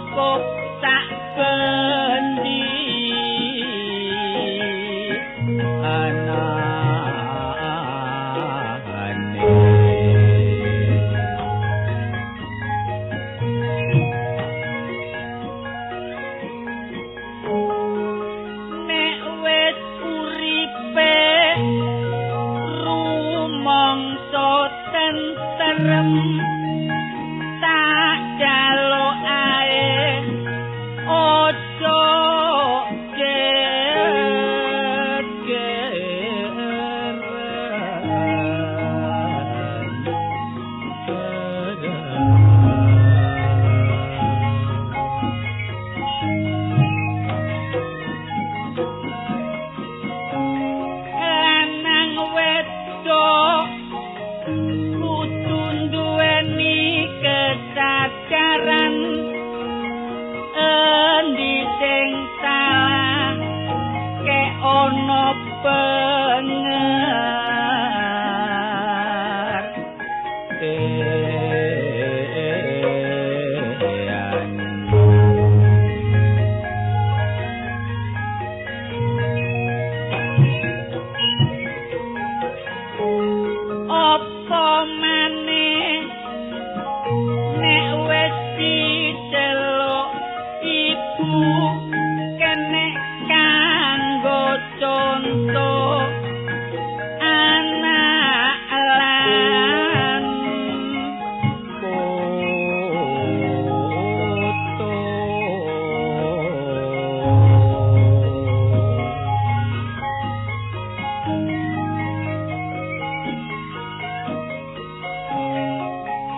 cukup sak bendi anane. Nek wis uripe rumangsa tentrem tak jaluk ae aja lanang wedok kudu nduweni kesadaran endi sing salah ke ana pengertian. Apa maneh nek wis diceluk ibu kenek kanggo conto anak lan putu.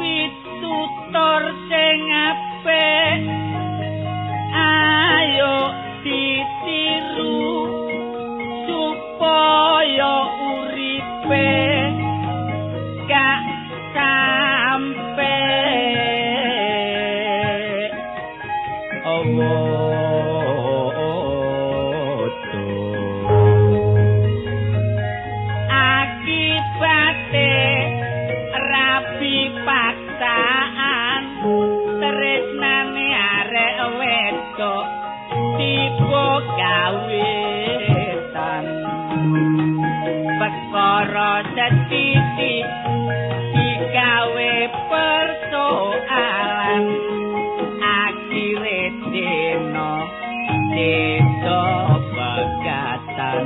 Pitutur sing apik ayo ditiru supaya uripe gak sampe awoto. Akibate rabi paksaan tresnane arek wedok tiba kawitan perkara sethithik digawe persoalan akhire dina desa pegatan.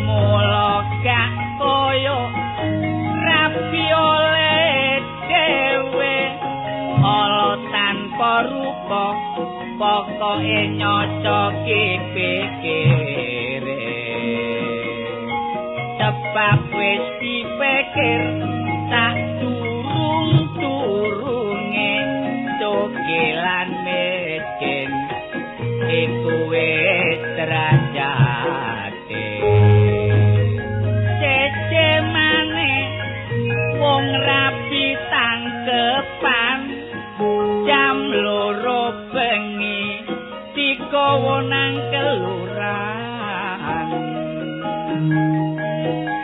Mula gak koyo rabi oleh dhewe ala tanpa rupa pokoke nyocoki pikire sebab wis dipikir tak turung-turunge cokelan miskin iku wis derajate. Cece maneh wong rabi tangkepan jam 2 bengi digawa nang kelurahan.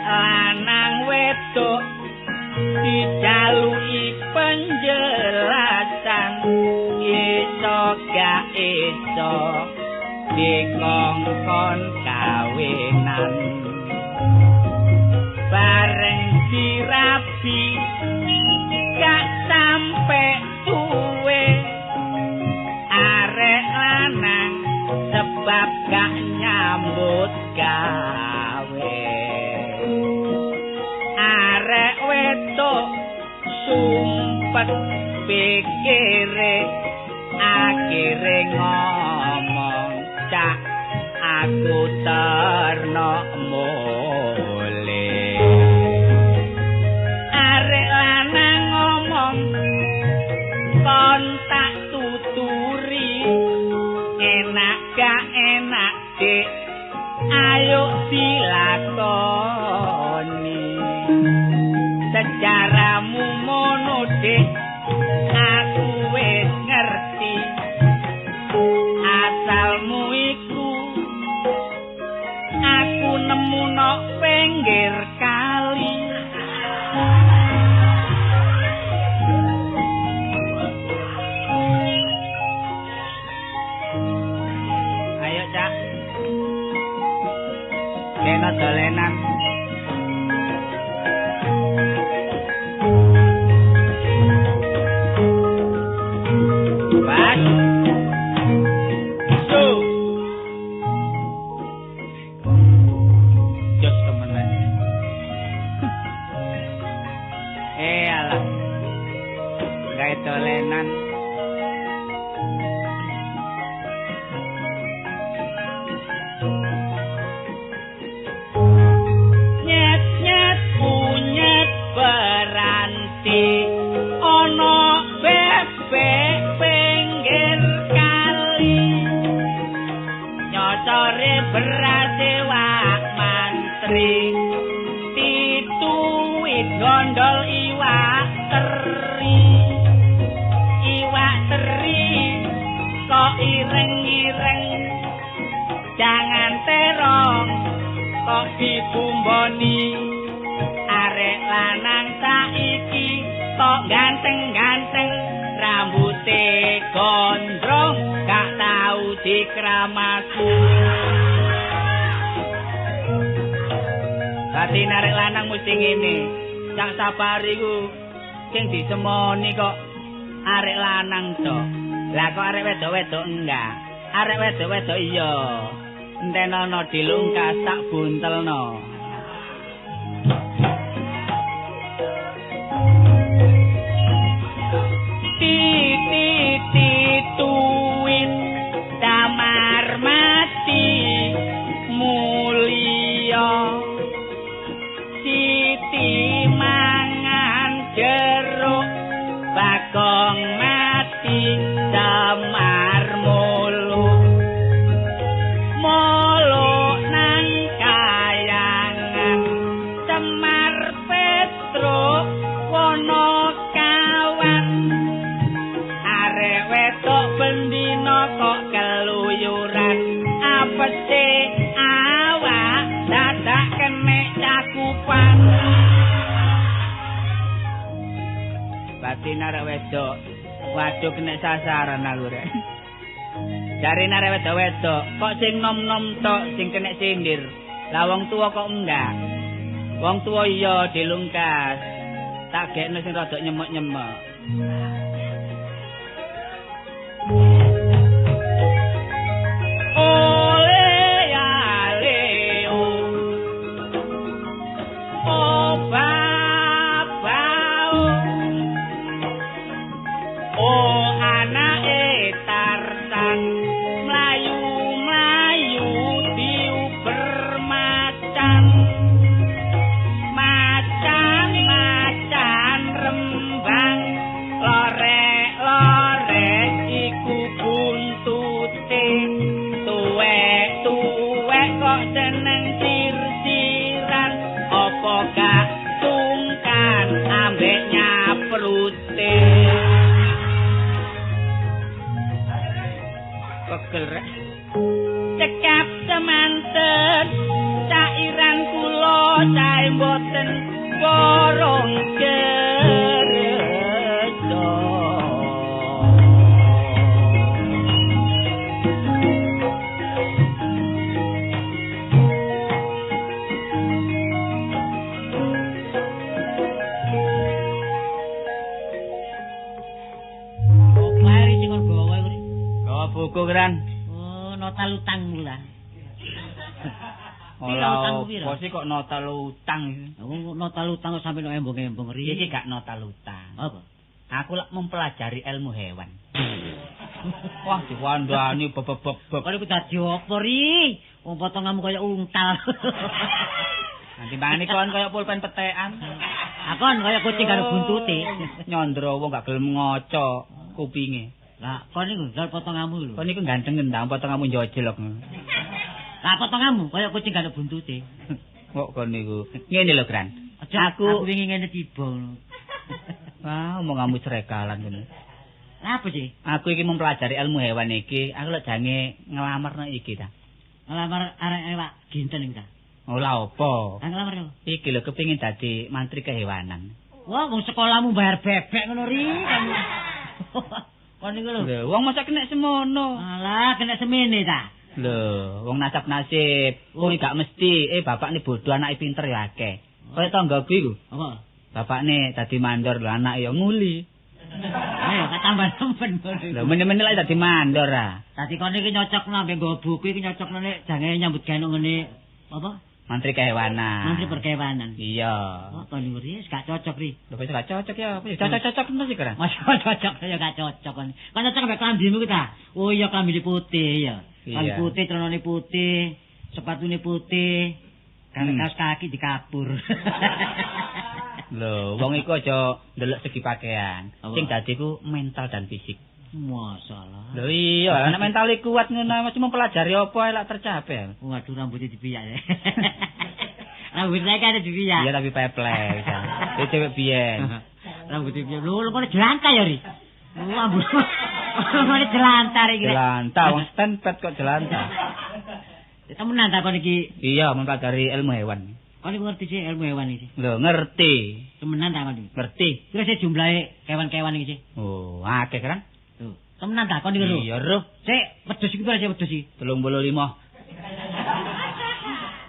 Lanang wedok dijaluki penjelasan iso gak iso dikongkon kawinan. Bareng dirabi gak sampe suwe arek lanang sebab gak nyambut gawe. Arek wedok sumpet pikire akhire ngomong cak aku terno mule. Arek lanang ngomong kon tak tuturi enak gak enak dik ayo dilakoni. Sejaramu mono dik aku wis ngerti asalmu iku aku nemu nok pinggir kali. Dolenan. Bas. So. Jos temenan. Alah. Gawe dolenan. Nyet-nyet punyet beranti ana bebek pinggir kali nyocore berase wak mantri tituwit gondol iwak teri iwak teri kok ireng-ireng jangan terong kok dibumboni arek lanang saiki kok ganteng-ganteng rambute gondrong gak tau dikramasi. Dadi arek lanang mesti ngene, sak safari ku sing disemoni kok arek lanang tok. Lah kok arek wedok-wedok enggak? Arek wedok-wedok iya. Entenono dilungkas tak buntelno. Titi tuwit damar mati mulya siti mangan jeruk bagong mati damar mulu molo nang kayangan Semar Petruk Wonokawan arek wedok bendina kok keluyuran apese awak dadak kenek cakupan. Batin arek wedok waduh kenek sasaran aku rek. Jare arek wedok-wedok kok sing nom-nom tok sing kenek sindir. Lah wong tuwa kok enggak? Wong tuwa iya dilungkas. Tak gekno sing rada nyemek-nyemek. Ole ale o. O baba o. O anake Tarzan mlayu-mlayu diuber macan. Macan-macan rembang lorek-lorek iku buntute. Tuwek-tuwek kok seneng sir-siran apa gak sungkan ambek nyaprute. Pegel rek. Cekap semanten cairan kula cae mboten borong gereja. Mari sing kon gawa iku. Gawa buku kran. Oh, nota lutang lah. Ora apa sih kok nota lutang? Wong nota lutang kok sampe nek embong-embong ri. Iki gak nota lutang. Apa? Aku lak mempelajari ilmu hewan. Wah, diwandani bebebeb. Kok iku dadi apa ri? Wong potonganmu kaya untal. Nanti bangane kon kaya pulpen petekan. Akon kaya kucing karo buntute. Nyandra wong gak gelem ngaca kupinge. Lah kon niku ndol potonganmu lho. Kon niku ganteng ndang potonganmu njojlok. Lah potonganmu kaya kucing karo buntute. Kok kon niku. Ngene lho, Gran. Aku wingi ngene tiba ngono. Wah, omonganmu srekalan ngono. Lah apa sih? Aku iki mempelajari ilmu hewan iki, aku lek jange nglamarno iki ta. Nglamar arek Pak Ginten iki ta. Oh lha apa? Lah nglamar lho. Iki lho kepengin dadi mantri kehewanan. Wah, wong sekolahmu bayar bebek ngono ri. Kon niku lho. Lho, wong masa kena semono. Alah, kena semene ta. Lho, wong nasab nasib. Wong gak mesti bapakne bodho anake pinter ya akeh. Kaya tanggaku iku. Apa? Bapakne dadi mandor lho anake ya nguli. Ayo tambah nemen. Lho meneh-meneh lek dadi mandor ah. Dadi kon iki nyocokno ambek nggo buku iki nyocokno nek jange nyambut gawe ngene apa? Mantri kehewanan. Mantri perkewanan. Iya. Apa niku wis gak cocok ri. Lho kok gak cocok ya? Cocok-cocok mesti kira. Mas cocok ya gak cocok kon. Kon cocok ambek klambimu ki ta? Oh iya klambine putih ya. Klambi putih, celanane putih, sepatune putih, kaos kaki dikapur. Lho, wong iku aja ndelok segi pakaian. Sing dadi ku mental dan fisik. Masalah. Lho iya, nek mentale kuat ngono mesti mempelajari apa ae lak tercapai. Waduh rambutnya dipiyak ya. Rambut saya kan dipiyak. Iya tapi peplek. Iki cewek biyen. Rambut dipiyak. Lho kok jelantah ya, Ri? Rambut. Kok jelantah iki. Jelantah wong stenpet kok jelantah. Temenan ta kon iki? Iya, mempelajari ilmu hewan. Kon iku ngerti sih ilmu hewan iki? Lho, ngerti. Temenan ta kon iki? Ngerti. Piro sih jumlahe kewan-kewan iki sih? Oh, akeh kan? Lho, temenan ta kon iki lho? Iya, roh. Sik, wedhus iki piro sih wedhus iki? 35.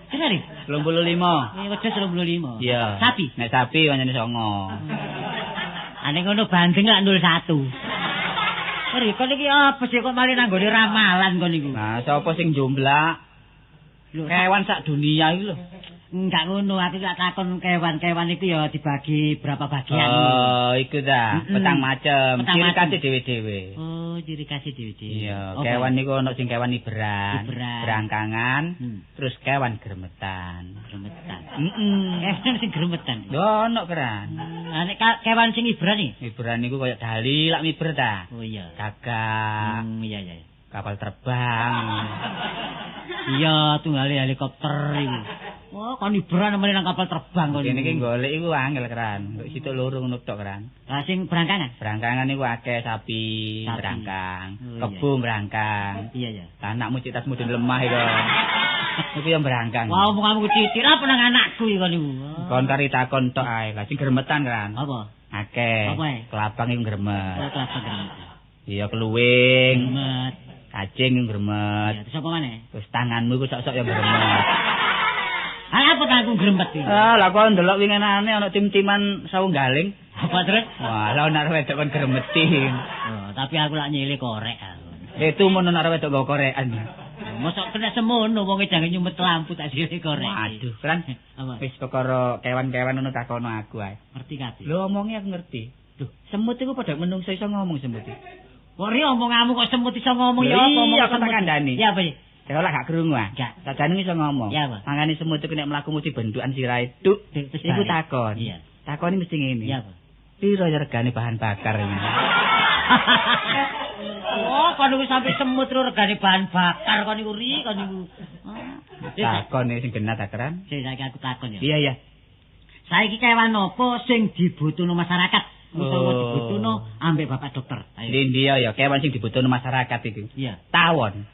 Kira ri? 35. Wedhus 35. Iya. Sapi? Nek sapi pancene 9. Ane ngono bandeng lak 01. Ri, kon iki apa sih kok malah nang nggone ramalan kon iku? Nah, sapa sing jumlah? Lho, kewan sak dunia iki lho. Enggak ngono, aku gak takon kewan-kewan iku ya dibagi berapa bagian. Oh, iku ta, petang macem, ciri khas dhewe-dhewe. Oh, ciri khas dhewe-dhewe. Iya, kewan niku ana sing kewan iberan, berangkangan, terus kewan gremetan. Gremetan. Heeh. Kewan sing gremetan. Lho, ana keran. Lah nek kewan sing iberan iki? Iberan niku koyo dali lak miber ta. Oh iya. Gagak. Iya iya. Kapal terbang. Iya, tunggale helikopter iku. Wah, kon iberan meneh nang kapal terbang kon. Kene iki golek iku angel keran. Kok situk loro ngono tok keran. Lah sing berangkangan? Berangkangan iku akeh sapi, berangkang, kebo berangkang. Iya ya. Anakmu cek tas mudun lemah iku. Iku yang berangkang. Wah, omonganmu titik apa nang anakku iku niku. Kon kari takon tok ae. Lah sing gremetan keran. Apa? Akeh. Kelabang iku gremet. Oh, kelabang gremet. Iya, keluwing. Gremet. Kacing yang gremet. Iya, terus apa maneh? Terus tanganmu iku sok-sok yang gremet. Lah apa tanganku gremet iki? Ah, lah kok ndelok winginane ana tim-timan sawunggaling. Apa terus? Wah, lah ana wedok kon gremeti. Oh, tapi aku lak nyilih korek aku. Itu mun ana wedok nggo korekan. Mosok kena semono wong jange nyumet lampu tak silih korek. Waduh, kan apa? Wis perkara kewan-kewan ngono takono aku ae. Ngerti kabeh. Lho omonge aku ngerti. Lho, semut iku padha menungso iso ngomong semut iki. Kok ri omonganmu kok semut iso ngomong ya apa omong aku tak kandhani. Ya apa iki? Dewe lak gak krungu ah. Sajane iso ngomong. Mangane semut iku nek mlaku mesti bentukan sirahe tuk. Iku takon. Iya. Takoni mesti ngene. Iya apa? Piro regane bahan bakar ini? Oh, kon iku sampe semut ro regane bahan bakar kon iku ri kon iku. Takon sing genah ta keran? Sing saiki aku takon ya. Iya iya. Saiki kewan apa sing dibutuhno masyarakat? Utawa dibutuhno ambek bapak dokter. Ndi ya kewan sing dibutuhno masyarakat itu. Iya. Tawon.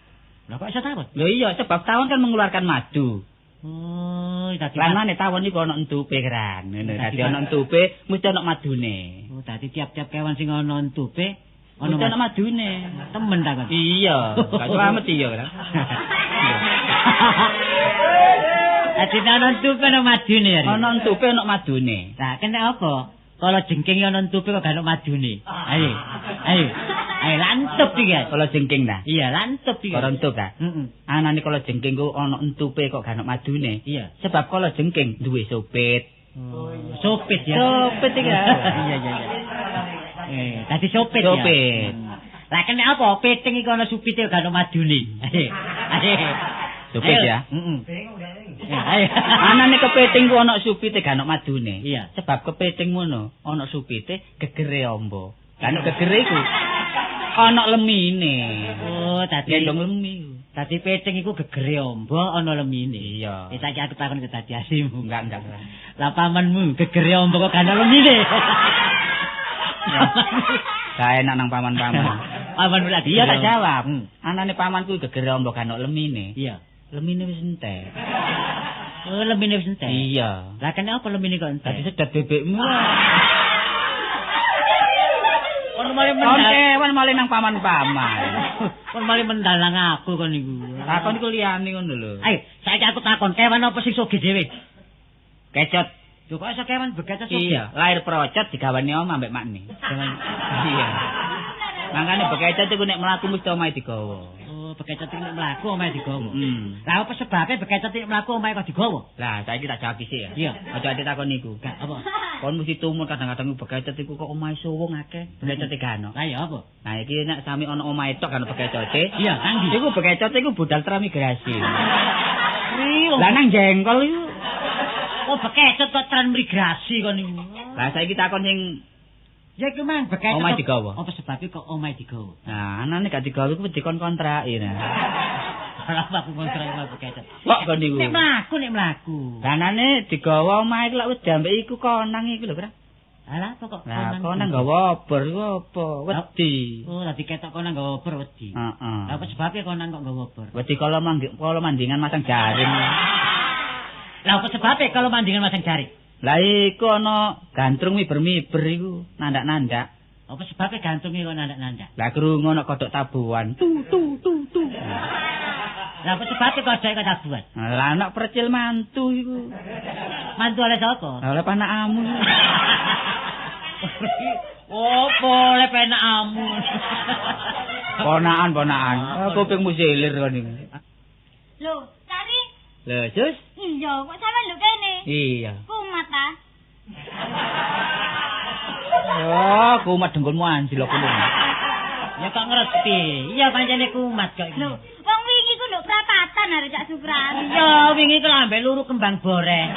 Lah kok iso tawon? Lho iya, sebab tawon kan mengeluarkan madu. Oh, dadi lanane tawon iku ana entupe keran. Ngono, dadi ana entupe mesti ana madune. Oh, dadi tiap-tiap kewan sing ana entupe ana madune. Temen ta kon? Iya, gak slamet iya kan. Dadi ana entupe ana madune ya. Ana entupe ana madune. Lah kena apa? Kalau jengking ana entupe kok gak ana madune. Ayo. Ayo. Ayo lantup iki. Kalau jengking ta? Iya, lantup iki. Ora entup ta? Heeh. Anane kalau jengking ku ana entupe kok gak ana madune. Iya. Sebab kalau jengking duwe supit. Oh, supit ya. Supit iki. Iya, iya, iya. Dadi supit ya. Supit. Lah kena apa? Piting iku ana supite gak ana madune. Ayo. Supit ya. Heeh. Ayo. Anane kepiting ku ana supite gak ana madune. Iya. Sebab kepiting ngono ana supite gegere amba. Lah nek gegere iku ana lemine. Oh, dadi gendong lemi. Dadi piting iku gegere amba ana lemine. Iya. Wis saiki aku takon ke dadi asimu. Enggak, enggak. Lah pamanmu gegere amba kok gak ana lemine. Gak enak nang paman-paman. Pamanmu lagi. Iya tak jawab. Anane pamanku gegere amba gak ana lemine. Iya. Lemine wis entek. Oh, lemine wis entek. Iya. Lah kene apa lemine kok entek? Dadi sedot bebekmu. Kon malah mendal. Kewan malah nang paman-paman. Kon malah mendal nang aku kon niku. Takon iku liyane ngono lho. Ayo, saiki aku takon, kewan apa sing sugih dhewe? Kecot. Lho kok iso kewan bekecot sugih? Iya, lahir procot digawane omah ambek makne. Iya. Mangkane bekecot iku nek mlaku mesti omahe digawa. Oh, bekecot iku nek mlaku omahe digawa. Lah apa sebabe bekecot nek mlaku omahe kok digawa? Lah saiki tak jawab sik ya. Iya. Aja ate takon niku. Gak apa. Kon mesti tumut kadang-kadang bekecot iku kok omahe suwung akeh, bekecote gak ono. Lah ya apa? Nah iki nek sami ono omahe tok kan bekecote. Iya, nang ndi? Iku bekecote iku budal transmigrasi. Lah nang jengkol iku. Oh, bekecot kok transmigrasi kon niku. Lah saiki takon sing ya iku mang bekecot. Omahe digawa. Apa sebabe kok omahe digawa? Nah, anane gak digawa iku dikon kontraki nah. Ora apa aku kontrak omahe bekecot. Kok kon niku? Nek mlaku, nek mlaku. Lah anane digawa omahe iku lak wis diambek iku konang iku lho, Bro. Alah apa kok konang? Lah konang gawa obor iku apa? Wedi. Oh, dadi ketok konang gawa obor wedi. Heeh. Lah apa sebabe konang kok gawa obor? Wedi kala mandingan masang jaring. Lah apa sebabe kalau mandingan masang jaring? Lah iku ana gantrung miber-miber iku nandak-nandak. Apa sebabe gantunge kok nandak-nandak? Lah krungu ana kodhok tabuhan. Tu tu tu tu. Lah apa sebabe kodhoke kok tabuhan? Lah ana percil mantu iku. Mantu oleh sapa? Lah oleh panakamu. Opo oleh penakamu? Ponakan, ponakan. Kupingmu silir kon iku. Lho, Sari. Lho, Sus. Iya, kok sampean lho kene? Iya. Kumat ta? Oh, kumat dengkulmu anjlok kuwi. Ya kok ngerti. Iya pancene kumat kok iki. Lho, wong wingi ku nduk prapatan arek Cak Supran. Iya, wingi ku lambe luru kembang boreh.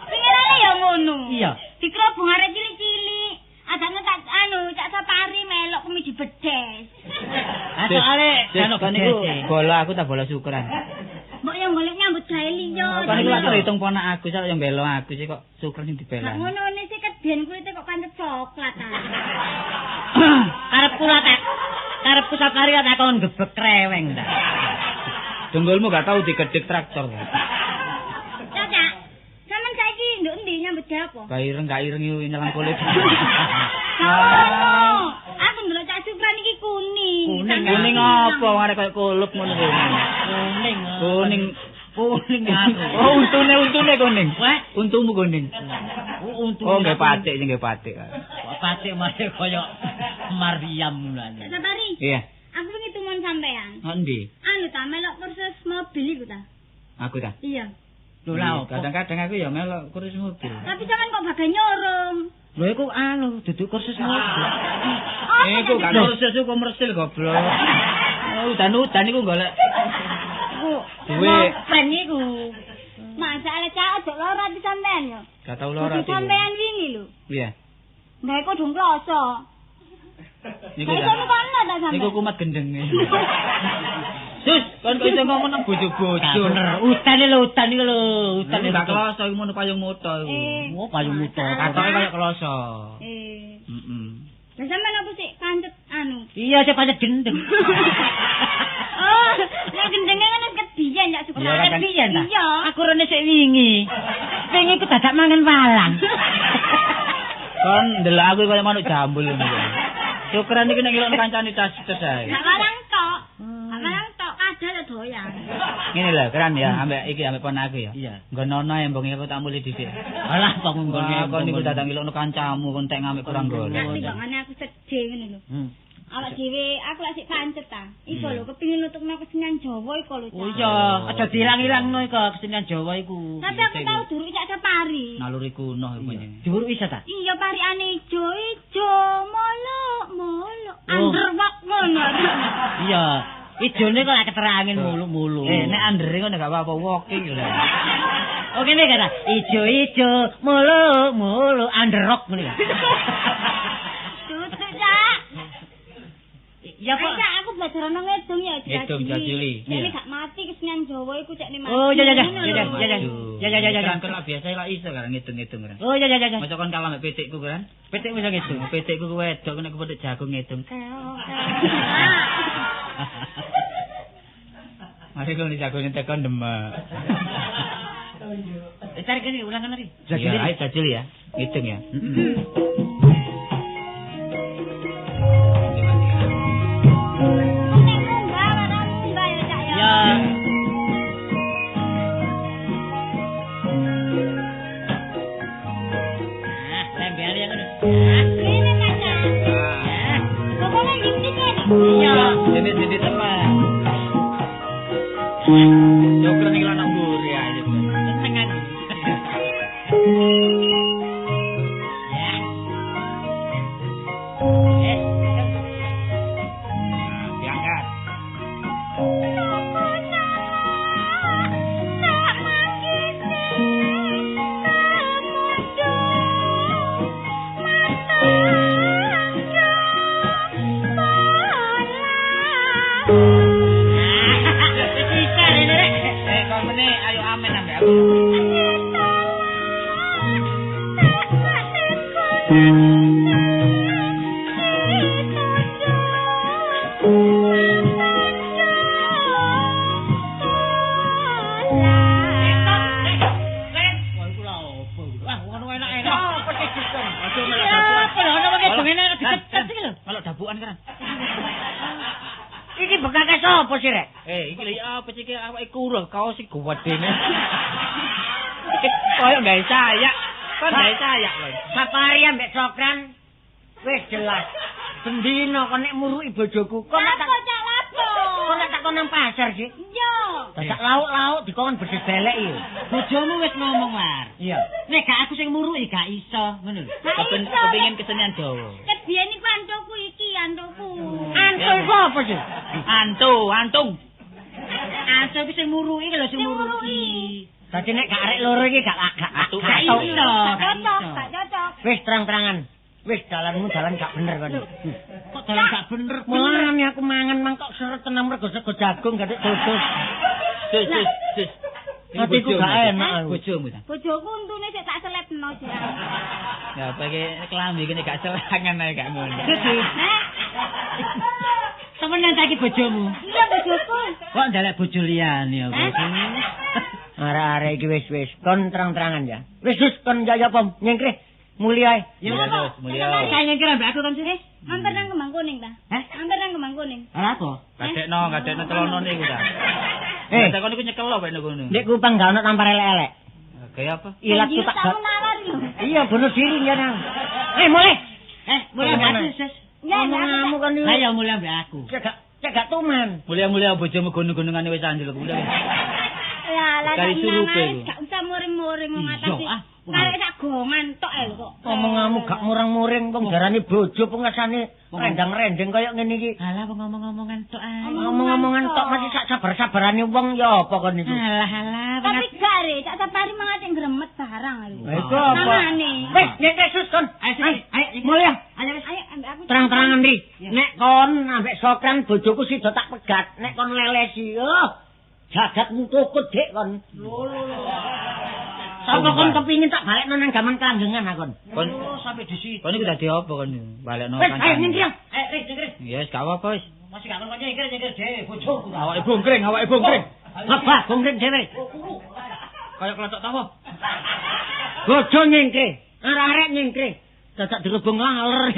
Pingirane ya ngono. Iya. Dikerobong arek cilik-cilik. Adane tak anu Cak Sapari melok kemi dibedes. Ah soale kan niku bola aku tak bola syukuran. Mbok yang golek nyambut gawe liya. Kan iku lak terhitung ponak aku sak yang belo aku sih kok syukur sing dibela. Lah ngono ne sih keden kulite kok pancet coklat ta. Karepku lah tak. Karepku Sapari tak kon gebek kreweng ta. Dengkulmu gak tau digedhek traktor. Cak, Cak. Sampeyan saiki nduk endi nyambut gawe apa? Gak ireng, gak ireng iku nyelang kulit. Oh, aku ndelok Cak Supran iki kuning. Kuning, kuning apa wong arek koyo kulup ngono kuwi. Kuning. Kuning. Kuning aku. Oh, untune kuning. Wah, untumu kuning. Oh, untu. Oh, nggih patik sing nggih patik. Kok patik mare koyo Maryam ngono. Cak Sapari. Iya. Aku wingi tumon sampean. Endi? Anu ta melok kursus mobil iku ta? Aku ta? Iya. Lho lah opo? Kadang-kadang aku ya melok kursus mobil. Tapi sampean kok bagian nyorong. Lho iku anu duduk kursus mobil. Iku gak kursus iku komersil goblok. Udan-udan iku golek iku duwe pren iku. Masalah cak ojo lara ati sampean yo. Gak tau lara ati. Sampean wingi lho. Iya. Gawe kodhong kloso. Niku niku kumat gendenge. Sus, kon kok iso ngomong nang bojo-bojo. Bener, udan lho, udan iku lho, udan gak kloso iku mono payung moto iku. Oh, payung moto. Katoke koyo kloso. Heeh. Lah sampean apa sih pancet anu? Iya, sik pancet gendeng. Oh, nek gendenge ngono kebiyen Cak Supran. Kebiyen ta? Iya. Aku rene sik wingi. Wingi ku dadak mangan walang. Kon ndelok aku koyo manuk jambul ngono. Syukuran iki nek ngelokno kancane tas-tas ae. Gak walang tok. Gak walang tok kadal doyan. Ngene lho, keren ya, ambek iki ambek pon aku ya. Iya. Nggonono embonge aku tak mulih dhisik. Alah, kok nggone kon niku datang ngelokno kancamu kon tek ngamek kurang golek. Nek timbangane aku sedih ngono lho. Awak dhewe aku lak sik pancet ta. Iku lho kepengin nutukno kesenian Jawa iku lho. Oh iya, aja diilang-ilangno iku kesenian Jawa iku. Tapi aku tau duruk Cak Sapari. Naluri kuno iku jenenge. Duruk isa ta? Iya, parikane ijo-ijo, molok-molok, underwalk ngono. Iya, ijone kok lak keterangin muluk-muluk. Eh, nek andere ngono gak apa-apa walking lho. Oke nek kata ijo-ijo, muluk-muluk, underrock ngono ya. Tutuk, Cak. Ya kok aku belajar ono ngedung ya ngedung jajili. Nek gak mati kesenian Jawa iku cekne mati. Oh iya iya iya iya iya iya iya. Kan kok biasa lak iso kan ngedung-ngedung kan. Oh iya iya iya. Masa kon kalah mek pitikku kan? Pitikmu iso ngedung. Pitikku ku wedok nek kepethuk jagung ngedung. Mari kon jagone tekon demek. Tarik kene ulangan lagi. Jajili. Ayo jajili ya. Ngedung ya. Iya. Jenis-jenis teman. Joker iki lan mburi aja. Seneng aku. Ya. Diangkat. Ayo amen ambek aku. Kalau dabukan kan. Iki bekake sapa sih rek? Iki lho ya apa iki awake kuruh kaos sing gedene. Koyo gawe sayak. Kon gawe sayak kowe. Safari ambek Sokran wis jelas. Bendino kon nek muruki bojoku kon tak kon tak kon nang pasar sih. Iya. Dadak lauk-lauk dikon bedes belek iki. Bojomu wis ngomong war. Iya. Nek gak aku sing muruki gak iso, ngono lho. Kepengin kesenian Jawa. Kebiyen iku antuku iki, antuku. Antu iku apa sih? Antu, antung. Antu iki sing muruki lho sing muruki. Dadi nek gak arek loro iki gak iso, gak cocok, gak cocok. Wis terang-terangan. Wis dalanmu dalan gak bener kon. Kok dalan gak bener? Mulane aku mangan mang kok seret tenan mergo sego jagung gak dodol. Sus, sus, sus. Atiku gak enak aku. Bojomu ta? Bojoku untune sik tak selepno jan. Ya apa iki klambi kene gak selangan ae gak ngono. Heh. Temenan ta iki bojomu? Iya bojoku. Kok ndelek bojo liyane ya kok. Arek-arek iki wis kon terang-terangan ya. Wis sus kon jaya pom nyengkreh. Mulia ae. Ya wis mulia. Saya nyengkir ambek aku kon sih. Mampir nang Kembang Kuning ta? Heh? Mampir nang Kembang Kuning. Ora apa? Gadekno celana niku ta. Kon niku nyekel apa nek ngono. Nek kupang gak ono tampar elek-elek. Kaya apa? Ilat ku tak. Iya, bunuh diri ya nang. Mulai. Mulai ambek aku, Sus. Omonganmu kon niku. Lah ya mulai ambek aku. Cek gak tuman. Mulai-mulai bojomu gunung-gunungane wis anjlok. Lah, lah gak usah muring-muring wong atas. Karek sak gongan tok ae kok. Omonganmu gak murang-muring wong darani bojo pengesane rendang-rendeng kaya ngene iki. Alah wong ngomong-ngomongan tok ae. Ngomong-ngomongan tok masih sak sabar-sabarane wong ya apa kon niku. Alah alah. Tapi gak re, cak sapari mangate ngremet barang lho. Iku apa? Wis nyek sus kon. Ayo mulya. Ayo wis ayo ambek aku. Terang-terangan ri. Nek kon ambek Sokran bojoku sida tak pegat, nek kon lelesi. Oh, jagatmu tukut dik kon. Lho lho. Sapa kon kepingin tak balekno nang gaman kelanggengan akon. Kon sampe di situ. Kon iku dadi apa kon? Balekno kancane. Wis ayo nyingkir. Ayo nyingkir. Ya wis gak apa-apa wis. Masih gak kon nyingkir dhewe bojoku. Awake bongkring, awake bongkring. Apa bongkring dhewe? Kaya klothok tawa. Bojo nyingkir, arek-arek nyingkir. Dadak dirubung laler.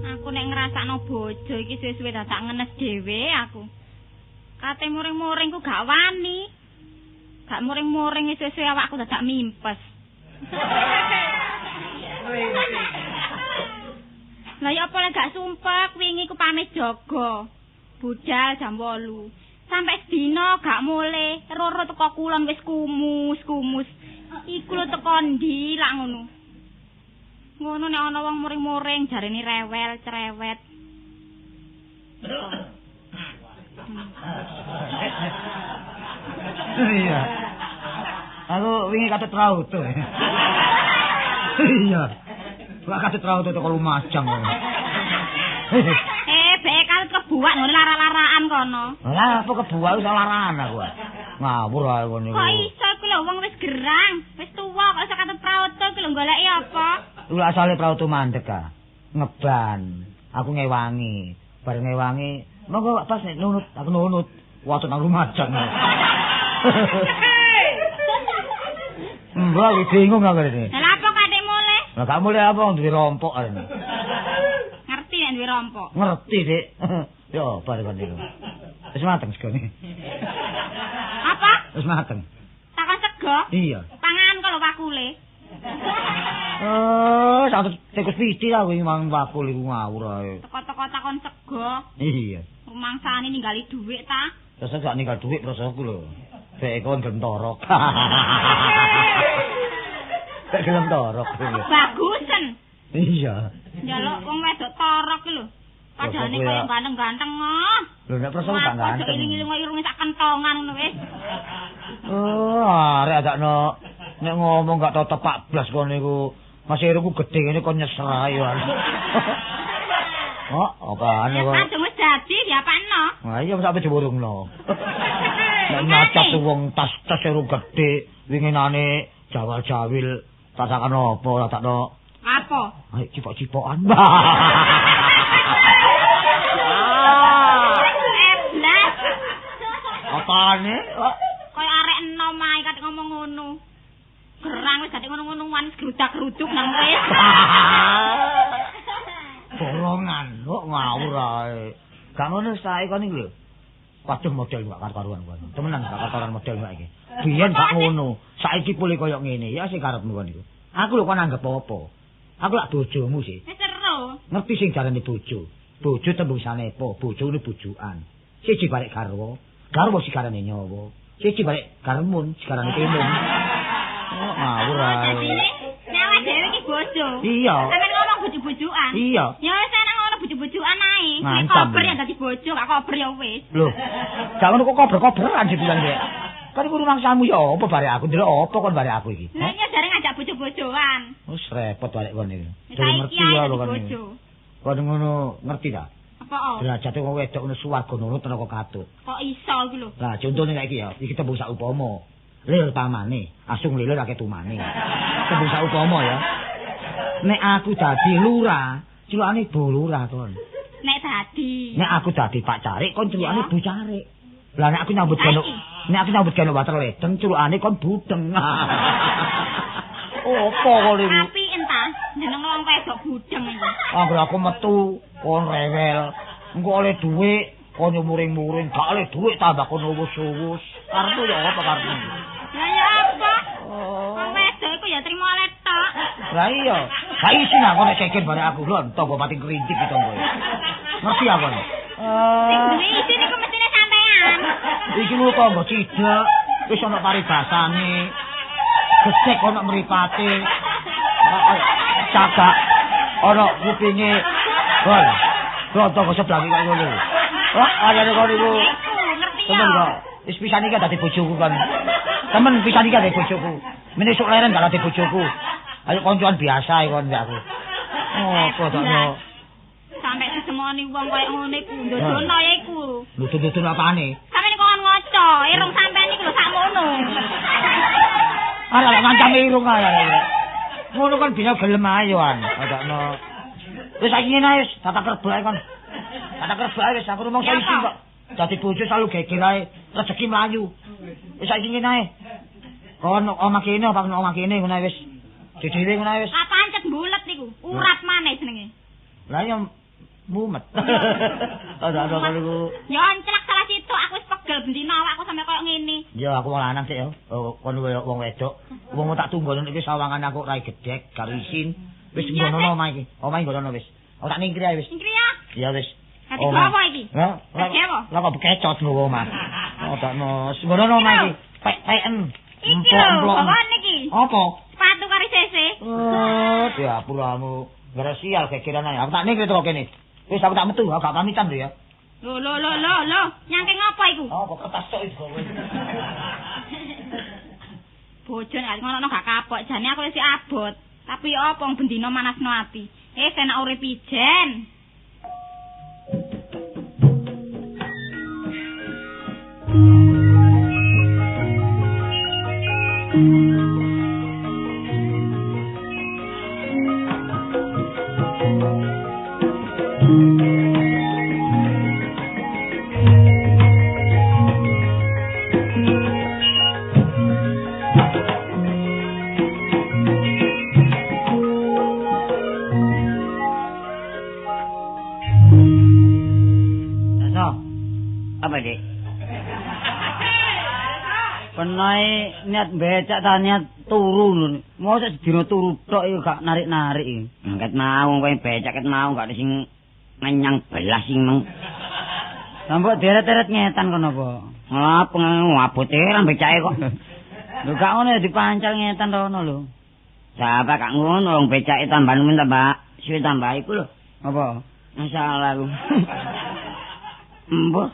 Aku nek Nek ngrasakno bojo iki suwe-suwe dadak ngenes dhewe aku. Kate muring-muring ku gak wani. Gak muring-muring suwe-suwe awakku dadak mimpes. Lah ya apa lek gak sumpek wingi ku pamit jaga. Budal jam 8. Sampai sedina gak mulih, roro teko kulon wis kumus-kumus. Iku lho teko ndi lak ngono. Ngono nek ana wong muring-muring jarene rewel, cerewet. Iya. Aku wingi katut rauto. Iya. Lah katut rauto teko Lumajang kono. Beke katut kebuak ngono lara-laraan kono. Lah apa kebuak wis laraan aku. Ngawur ae kono iku. Kok iso iku lho wong wis gerang, wis tuwa kok iso katut prauto iku lho goleki apa? Lho asale prauto mandek ah. Ngeban. Aku ngewangi. Bareng ngewangi, monggo pas nek nunut, aku nunut. Watut nang Lumajang. Mbak bingung aku ini. Lah apa kadek mulih? Lah gak mulih apa duwe rompok arene. Ngerti nek duwe rompok? Ngerti, Dik. Yo bar kon niku. Wis mateng segone. Apa? Wis mateng. Takon sego? Iya. Pangan kok lho wakule. Oh, satu tikus piti lah wingi mangan wakul iku ngawur ae. Teko-teko takon sego. Iya. Rumangsane ninggali dhuwit ta? Terus gak ninggal dhuwit prosoku lho. Bek kon gelem torok. Bek gelem torok. Bagusen. Iya. Njaluk wong wedok torok iki lho. Padahane koyo ganteng-ganteng ah. Lho nek prosoku gak ganteng. Iling-iling irunge sak kentongan ngono wis. Oh, arek adakno nek ngomong gak tau tepak blas kono iku. Masih irungku gedhe ngene kon nyeser ae. Oh, apane kok? Kadung wis dadi diapakno. Lah iya sampe diwurungno. Nek nyacat wong tas-tas irung gedhe winginane jawal-jawil tatakan apa tatakno. Apa? Ayo cipok-cipokan. Eblas. Apane? Kaya arek enom ae kate ngomong ngono. Gerang wis dadi ngono-ngonoan grudak-gruduk nang wis. Borongan kok ngawur ae. Gak ngono sae kon iki lho. Waduh model gak karuan kon. Temenan gak karuan model gak iki. Biyen gak ngono. Saiki pulih koyo ngene. Ya sing karepmu kon iku. Aku lho kon anggap apa? Aku lak bojomu sih. Wis seru. Ngerti sing jarane bojo. Bojo tembung sanepa, bojone bujukan. Siji balik garwa, garwa sikarane nyawa. Siji balik garmun, sikarane timun. Oh, ngawur ae. Nek awake dhewe iki bojo. Iya. Sampeyan ngomong bojo-bojoan. Iya. Ya wis enak ngono bojo-bojoan ae. Nek kober ya dadi bojo, gak kober ya wis. Lho. Gak ngono kok kober-koberan jibulan Dek. Kan iku rumangsamu ya apa barek aku ndelok apa kon barek aku iki? Lah iya jare ngajak bojo-bojoan. Wis repot barek kon iki. Ngerti ya lho kon iki. Kon ngono ngerti ta? Apa? Derajate wong wedok ngono swarga nurut neraka katut. Kok iso iku lho? Lah contone nek iki ya, iki tembung saupama. Lir pamane, asung lilir akeh tumane. Tembung saupama ya. Nek aku dadi lurah, celukane Bu Lurah kon. Nek dadi. Nek aku dadi Pak Carik, kon celukane Bu Carik. Lah nek aku nyambut gawe, nek aku nyambut gawe water ledeng, celukane kon budeng. Opo kok iki? Api entah, jeneng wong wedok budeng iku. Anggere aku metu kon rewel. Engko oleh dhuwit kon muring-muring, gak oleh dhuwit tambah kon uwus-uwus. Karepmu ya apa karepmu? Lah ya apa? Wong wedok iku ya trimo oleh tok. Lah iya, gak isin aku nek cekin barek aku lho, tangga pating kerintik iki tangga. Ngerti aku nek. Sing duwe isin iku mestine sampean. Iki lho tangga cidek, wis ana paribasane. Gesek ana mripate. Cagak ana kupinge. Bol. Lho tangga sebelah iki kok ngono. Wah, ayane kon iku. Ngerti ya. Temen kok. Wis pisan iki dadi bojoku kon. Temen pisan iki dadi bojoku. Mene esuk leren gak dadi bojoku. Ayo koncoan biasa iki kon mbek aku. Oh, kok takno. Sampe disemoni wong koyo ngono iku, ndodono ya iku. Ndodono apane? Sampeyan kok ngoco, irung sampean iku lho sakmono. Arek lek ngancam irung ae. Ngono kan bina gelem ae yo an. Takno. Wis saiki ngene ae, tata kerbek ae kon. Tata kerbek ae wis aku rumangsa isin kok. Dadi bojo selalu geger ae, rezeki mlayu. Wis saiki ngene ae. Kon omah kene apa omah kene ngono ae wis. Dhewe ngono ae wis. Ah pancet bulet niku, urat maneh jenenge. Lah ya Mumet. Ora ana kono iku. Ya enclak salah situk aku wis pegel bendina awakku sampe koyo ngene. Ya aku wong lanang sik ya. Kono koyo wong wedok. Wong tak tunggono iki sawangan aku rai gedhek, gak isin. Wis ngono omah iki. Omah ngono wis. Aku tak ningkri ae wis. Ningkri ya? Iya wis. Hati apa iki? Lah kok bekecot nggawa omah. Oh tak nos. Ngono omah iki. Pek-peken. Iki lho, bawahan iki. Apa? Sepatu karo sese. Oh, diapuramu. Gara sial gegeran ae. Aku tak ningkri teko kene. Wis aku tak metu, aku gak pamitan lho ya. Lho lho lho lho lho, nyangke ngopo iku? Oh, kok kertas tok iki kowe. Bojo nek ngono gak kapok, jane aku wis abot. Tapi ya apa wong bendina manasno ati. Enak urip ijen. Apa, Dik? Penae niat becak ta niat turu lho. Mosok sedina turu tok iku gak narik-narik iki. Ket mau kowe becak ket mau gak ada sing ngenyang belas sing meng. Lah mbok deret-deret ngetan kono apa? Lah abote ra becake kok. Lho gak ngono ya dipancal ngetan rono lho. Siapa gak ngono wong becake tambah nemen tambah suwe tambah iku lho. Apa? Masalah aku. Mbah.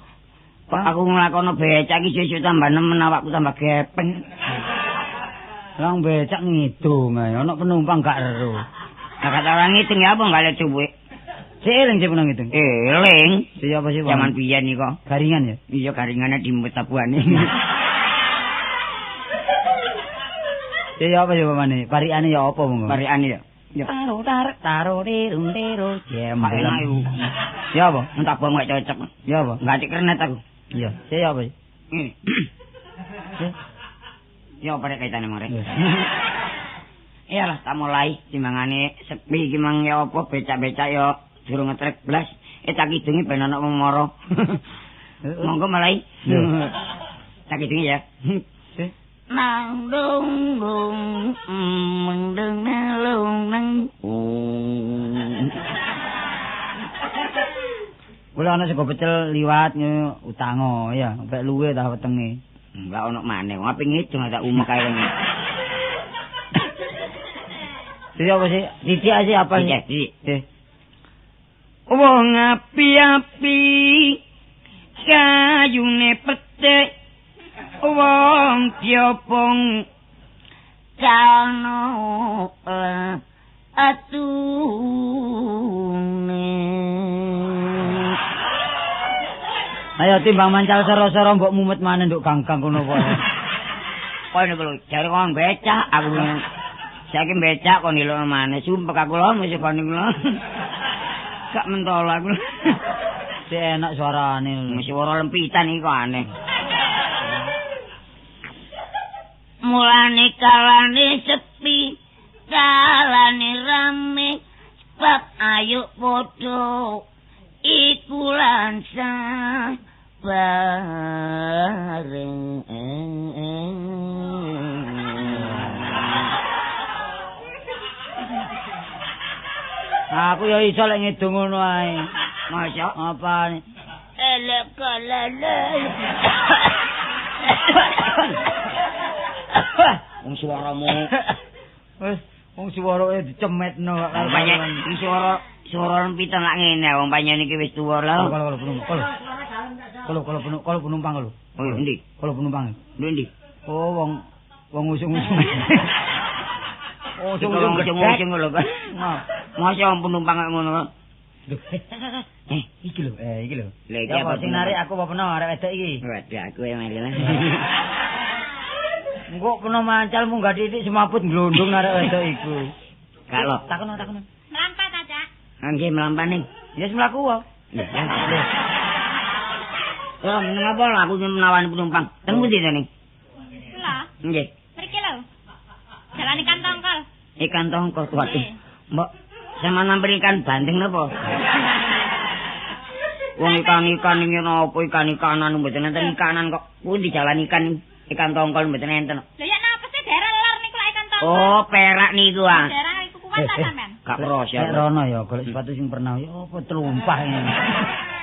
Aku nglakono becak iki suwe-suwe tambah nemen awakku tambah gepeng. Lah becak ngidung ae ana penumpang gak ero. Lah kata orang ngitung ya apa gak lucu. Sik eling sik penumpang ngitung. Eling. Siapa sih? Zaman biyen iki kok. Garingan ya? Iya garingane dimut tabuhane. Iya apa ya pamane? Parikane ya apa monggo? Parikane ya. Ya taro tarik taro tirung tiro jem. Enak iku. Ya apa? Entak bom gak cocok. Ya apa? Enggak dikernet aku. Iya, ya apa? Ngene. Ya apa rek kaitane mare? Iyalah tak mulai timbangane sepi iki mang ya apa becak-becak ya durung ngetrek blas. Tak kidungi ben ana wong mara. Monggo mulai. Tak kidungi ya. Nang dung dung mendeng nalung nang. Kula ana sego pecel liwat utango ya, sampe luwe ta wetenge. Enggak ono maneh, wong ape ngidung tak umek kae wong. Sik apa sih? Titik sih apa sih? Titik. Wong api-api kayune petik wong diopong kano atune. Ayo timbang mancal soro-soro mbok mumet maneh nduk ganggang kono kok. Kono niku lho, jare kon becak aku. Saiki becak kon nilokno maneh, sumpek aku lho mesti kon niku lho. Gak mentol aku. Sik enak suarane. Mesti ora lempitan iki kok aneh. Mulane kalane sepi, kalane rame, sebab ayo padha iku lansah bareng. Aku ya iso lek ngidung ngono ae. Mosok apane? Elek kalane. Wong suaramu. Wis wong suarane dicemetno kok karo wong suara suara lempitan lak ngene wong panjenengan iki wis tuwa lho. Kalau kalau penumpang lho. Oh endi? Kalau penumpang. Endi? Oh wong wong usung-usung. Oh usung-usung lho. Masa wong penumpang kok ngono. Iki lho, iki lho. Lha iki apa sing narik aku apa peno arek wedok iki? Waduh aku emang lha. Engko peno mancal munggah titik semaput glondong arek wedok iku. Gak lho. Takono takono. Mlampah ta, Cak? Nggih mlampah ning. Ya wis mlaku wae. Ya meneng apa lho aku menawani penumpang. Teng pundi to ning? Kula. Nggih. Mriki lho. Jalan ikan tongkol. Ikan tongkol. Waduh. Mbok sampean nampil ikan bandeng napa? Wong ikan-ikan iki napa ikan-ikanan mboten enten ikanan kok. Pundi jalan ikan ikan tongkol mboten enten. Lha ya napa sih daerah lor niku lak ikan tongkol. Oh, perak niku ah. Daerah iku kuat ta sampean? Gak keros ya. Nek rono ya golek sepatu sing pernah ya apa tlumpah ngene.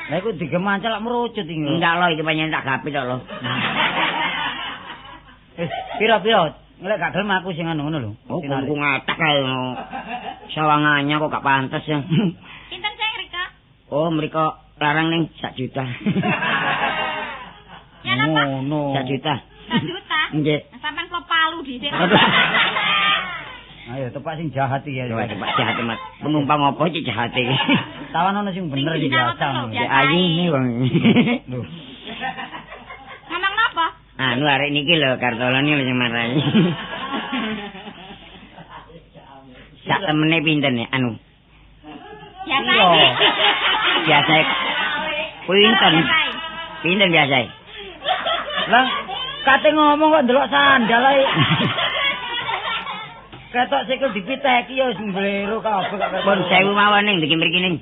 Lah iku digemancal lak merucut iki. Enggak lho iki pancen tak gapit kok lho. Piro-piro lek gak gelem aku sing anu ngono lho. Oh, ku ngatak kae. Sawangannya kok gak pantes ya. Pinten sing mriko? Oh, mriko larang ning 1 juta. Ya napa? Ngono. 1 juta. 1 juta? Nggih. Sampeyan kok palu dhisik. Ayo tepak sing jahat iki ya. Tepak jahat Mas. Penumpang apa iki jahat iki? Tawan ono sing bener iki biasa. Ayu ini wong. Lho. Ngomong napa? Anu arek niki lho Kartolo niki sing marai. Sak temene pinten ya anu? Biasa iki. Biasa. Pinten? Pinten biasa? Lah kate ngomong kok ndelok sandal ae. Ketok sikil dipiteki ya wis mblero kabeh kok. Pun 1000 mawon ning ndiki mriki ning.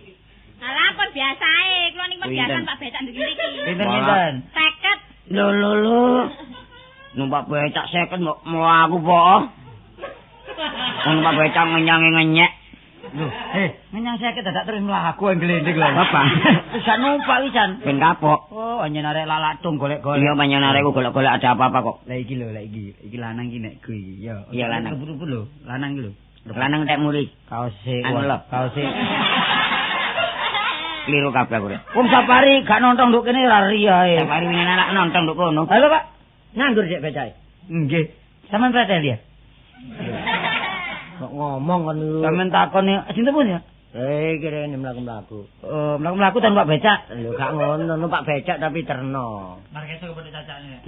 Alah pun biasae, kula niku pun biasa Pak becak ndiki mriki. Pinten-pinten? 50. Lho lho lho. Numpak becak 50 mbok mlaku po. Numpak becak ngenyange ngenyek. Lho, ngenyang 50 dadak terus mlaku glending lho. Bapak. Wis numpak wisan. Ben kapok. Oh, anyen arek lalatung golek-golek. Iya, panjen arek ku golek-golek ada apa-apa kok. Lah iki lho, lah iki. Iki lanang iki nek ku iki. Ya. Iya lanang. Rupu-rupu lho, lanang iki lho. Lanang tek muri. Kaose. Anu lho, kaose. Kliru kabeh aku. Wong safari gak nonton nduk kene ora ri ae. Safari wingi anak nonton nduk kono. Halo, Pak. Nganggur sik becake. Nggih. Sampeyan preteli ya? Kok ngomong kon niku. Sampeyan takon sinten pun ya? Kirene mlaku-mlaku. Mlaku-mlaku ta numpak becak. Lho gak ngono, numpak becak tapi terno. Markeso kepethuk cacakne.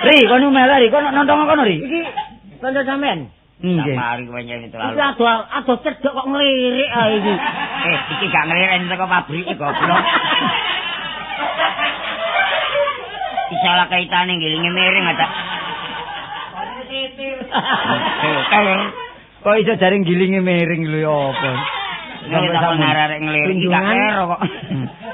Ri, kono melok ri, kono nonton kono ri. Iki kanca sampean. Nggih. Safari pancen terlalu. Iki ado cedhok kok nglirik ae iki. Iki gak nglirik teko pabrik goblok. Iki salah kaitane ngilinge miring ada. Kok iso jaring gilinge miring lho ya apa? Sampai takon arek nglirik gak kero kok.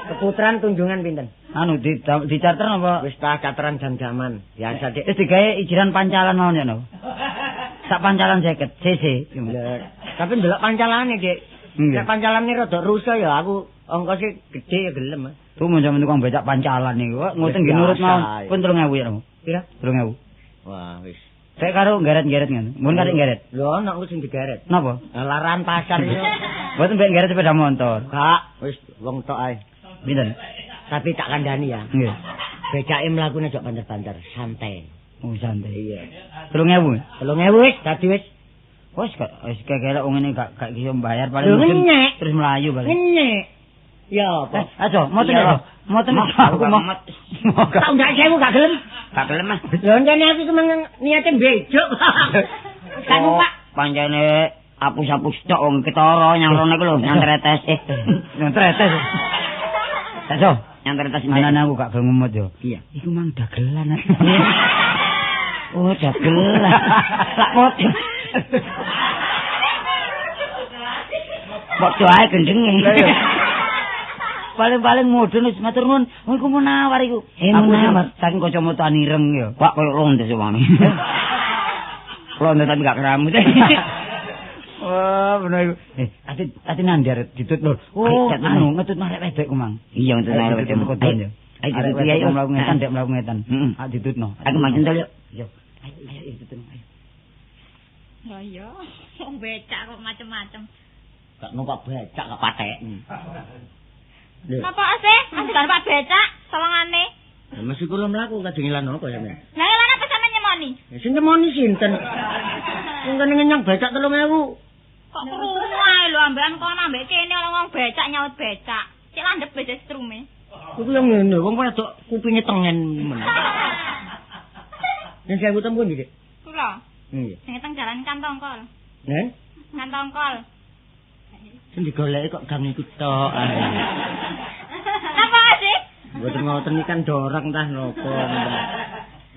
Keputaran tunjungan pinten? Anu di charter apa? Wis ta charteran jam-jaman. Biasa Dik. Wis digawe ijiran pancalan mawon ya no. Sak pancalan 50 cc. Tapi ndelok pancalane, Dik. Nek pancalane rada rusak ya aku ongkose gedhe ya gelem. Tuh mun sampeyan tukang becak pancalan niku kok ngoten nggih nurut mawon. Pun 3000 ya, Pira? 3000. Wah, wis. Saya karo geret-geret ngono. Mun karek geret. Lho ana aku sing digeret. Napa? Laran pasar yo. Mboten mbek geret sepeda motor. Gak, wis wong tok ae. Pinten? Tapi tak kandhani ya. Nggih. Becake mlakune jok banter-banter, santai. Oh, santai. Iya. 3000. 3000 wis dadi wis. Wis gak wis kekelek wong ngene gak iso mbayar paling terus mlayu paling. Ngenyek. Ya apa? Aja, moten ya. Moten aku mau. Tak undak 1000 gak gelem. Gak gelem ah. Lho njane aku memang niate mbejuk. Gak numpak. Pancene apus-apus tok wong ketara nyang rono iku lho, nyang tretes. Nyang tretes. Aja, nyang tretes. Anane aku gak gelem ngemut yo. Iya. Iku mang dagelan. Oh, dagelan. Lak padha. Padha ae gendenge. Paling-paling mudhun wis matur nuwun. Oh iku munawar iku. Munawar saking kacamata ireng ya. Pak koyo lonte sewani. Lonte tapi gak keramut. Wah, bener iku. Ati nandi arep ditut lho. Oh, anu ngetut arek wedok ku mang. Iya, ngetut arek wedok. Ayo ditut ya mlaku ngetan, dek mlaku ngetan. Heeh, ditutno. Aku mang centel yo. Yo. Ayo ayo ditutno, ayo. Lah iya, wong becak kok macem-macem. Gak numpak becak gak patek. Napa sih? Masih gak numpak becak sawangane. Mesti kula mlaku kadingilan apa sampeyan? Lah lan apa sampeyan nyemoni? Sing nyemoni sinten? Wong kene ngenyang becak 3000. Kok krungu ae lho ambekan kono ambek kene ana wong becak nyaut becak. Cek landhep becak strume. Kuwi yo ngene, wong wedok kupinge tengen men. Yen sewu temu ndi, Dik? Kula. Nggih. Sing teng jalan Kantongkol. Nggih. Kantongkol. Sing digoleki kok gang iku tok ae. Napa sih? Mboten ngoten iki kan dorong tah napa.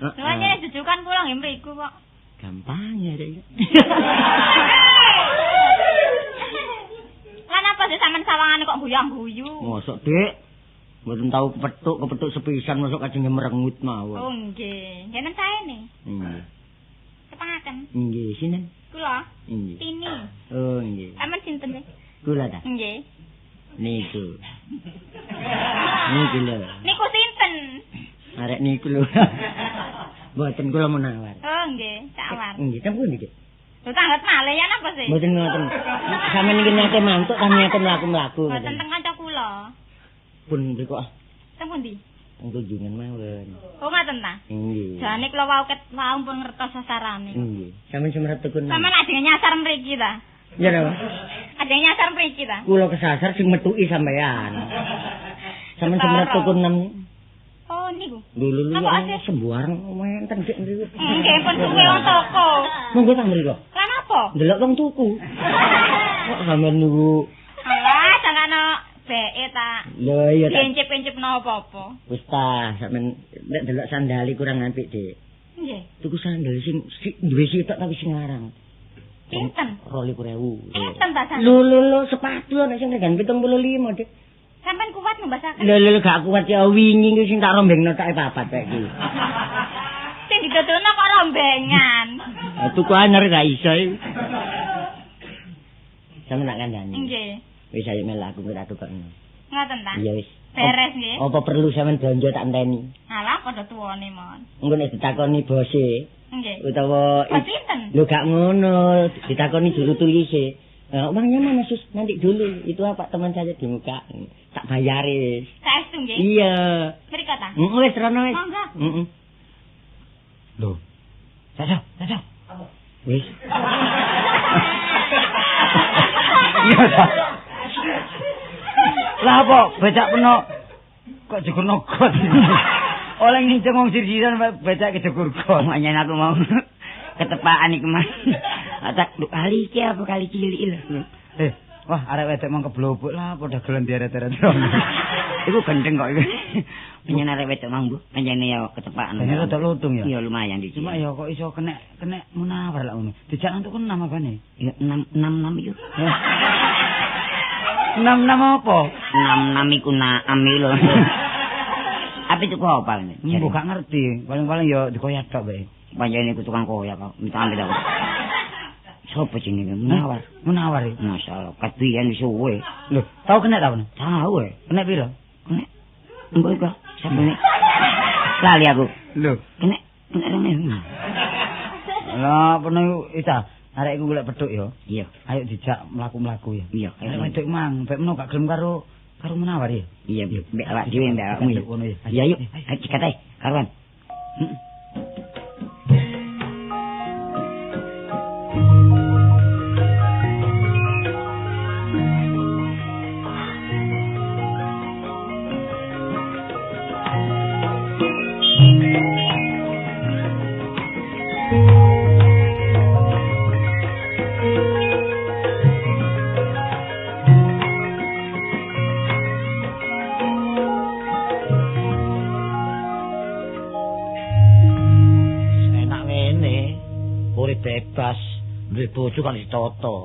Lha nyene jujukan kula nggih mriku kok. Gampang ya, Dik. Lan apa sih sampean Sampeyan sawangane kok guyang-guyu. Mosok, Dik. Mboten tau kepethuk sepisan mosok kajeng merengut mawon. Oh nggih. Ngenten saene. Nggih. Tepangaken. Nggih, sinten? Kula. Nggih. Tini. Oh nggih. Sampeyan sinten? Kula ta? Nggih. Niku. Niku lho. Niku sinten? Arek niku lho. Mboten kula menawar. Oh nggih, tawar. Nggih, teng pundi, Dik? Lho tanglet malih ya napa sih? Mboten ngoten. Sampeyan iki niate mantuk ta niate mlaku-mlaku. Mboten teng kanca kula. Pun mriku ah. Teng pundi? Teng kunjungan mawon. Oh ngoten ta? Nggih. Jane kula wau ket wau pun ngertos sasarane. Nggih. Sampeyan semerep tekun. Sampeyan ajeng nyasar mriki ta? Iya napa? Ajeng nyasar mriki ta? Kula kesasar sing metuki sampeyan. Sampeyan semerep tekun nem. Oh niku. Lho lho lho sembarang wonten dik mriku. Nggih pun suwe wong toko. Monggo tang mriku. Lah napa? Ndelok wong tuku. Kok sampeyan niku. Alah sangano beke ta. Lho iya ta. Encip-encipno apa-apa. Wis ta, sampeyan nek delok sandali kurang apik, Dik. Nggih. Tuku sandal sing duwe sitok tapi sing larang. Pinten? 22.000. Pinten ta sandal? Lho lho lho sepatu ana sing regane 75, Dik. Sampeyan kuat ngumbasaken? Lho lho gak kuat ya wingi iki sing tak rombengno tak papat kok iki. Sing didodolno kok rombengan. Tuku anyar gak iso iki. Sampeyan nak kandhani. Nggih. Wis ayo melu aku tak tukokno. Ngoten ta? Iya wis. Beres nggih. Apa perlu sampean blanja tak enteni? Alah padha tuwane mon. Engko nek ditakoni bose. Nggih. Utawa sinten? Lho gak ngono, ditakoni juru tulise. Uangnya mana Sus? Nanti dulu. Itu apa teman saya di muka. Tak bayaris. Saestu nggih? Iya. Mriko ta? Heeh wis rono wis. Monggo. Heeh. Lho. Saja, saja. Wis. Iya ta. Lah apa becak peno kok jegur got. Oleh nginceng wong sir-siran becak kejegur got. Makanya aku mau ketepaan iku Mas. Tak kali iki apa kali cilik lho. Wah arek wedok mong keblobok lah padha dagelan dieret-eret. Iku gendeng kok iku. Pancen arek wedok mang, Bu. Pancene ya ketepaan. Pancen rada lutung ya. Iya lumayan iki. Cuma ya kok iso kenek munawar lak ngono. Dijak nang tuku 6 apane? Ya 6 6 6 iku. 6 6 apa? 6 6 iku naam iki lho. Apa tuku apa ngene? Mbok gak ngerti. Paling-paling ya dikoyak tok bae. Pancen iku tukang koyak kok. Minta ambil aku. Sopo jenenge? Munawar. Munawar iki. Masyaallah, kabiyen wis suwe. Lho, tau kena ta kono? Tau e. Kena piro? Kena. Engko iku sabune. Lali aku. Lho, kena kena 2000. Lah, peno iku ita. Arek iku golek pedhuk ya. Iya. Ayo dijak mlaku-mlaku ya. Iya. Arek wedok mang, bek meno gak gelem karo Munawar ya. Iya, mbek awak dhewe mbek awakmu ya. Iya, yuk. Ayo cekat ae, karuan. Heeh. Bebas duwe bojo kan ditata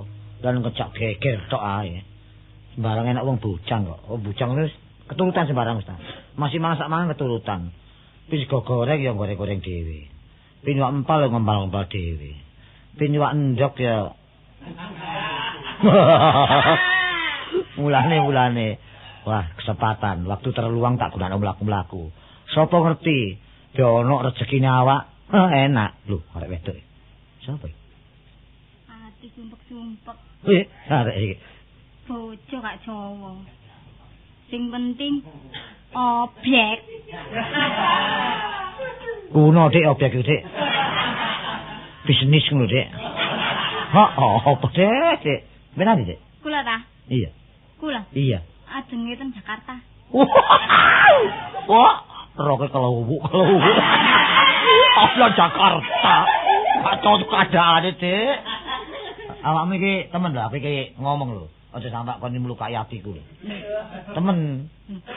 lan ngejak geger tok ae. Sembarang enak wong bujang kok. Wong bujang wis keturutan sembarang wis ta. Masih mangan sak mangan keturutan. Wis sego goreng ya goreng-goreng dhewe. Pinuwak empal ya ngempal-ngempal dhewe. Pinuwak endhog ya mulane. Wah, kesempatan waktu terluang tak gunakno mlaku-mlaku. Sopo ngerti ono rezekine awak. Enak. Lho, arek wedok. Sapa iki? Ati sumpek-sumpek. Wih, arek iki. Bojo gak Jawa. Sing penting objek. Kuno Dik objek iki, Dik. Bisnis ngono, Dik. Heeh, apa Dik, Dik? Benar, Dik? Kula ta? Iya. Kula? Iya. Ajenge ten Jakarta. Wah, roke kelowuk. Apa Jakarta? Kacau keadaane, Dik. Awakmu iki temen lho, aku iki ngomong lho. Aja sampe kon mlukai atiku lho. Temen.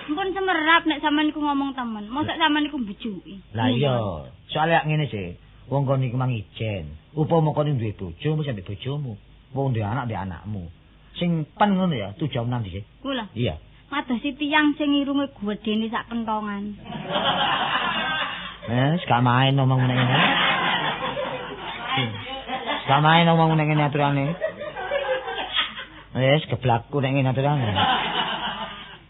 Mpun semerap nek sampean iku ngomong temen. Mosok sampean iku mbujuki. Lah iya, soalé ngene sih. Wong kon iku mang ijen. Upama kon duwe bojo, mesti ambek bojomu. Wong duwe anak, ambek anakmu. Sing pen ngono ya, tujuan nang ndi sih? Kula. Iya. Madosi tiyang sing irunge gedene sak kentongan. Gak main ngomong ngene ngene. Gak main ngomong ngene ngene aturane. Wis geblakku nek ngene aturane.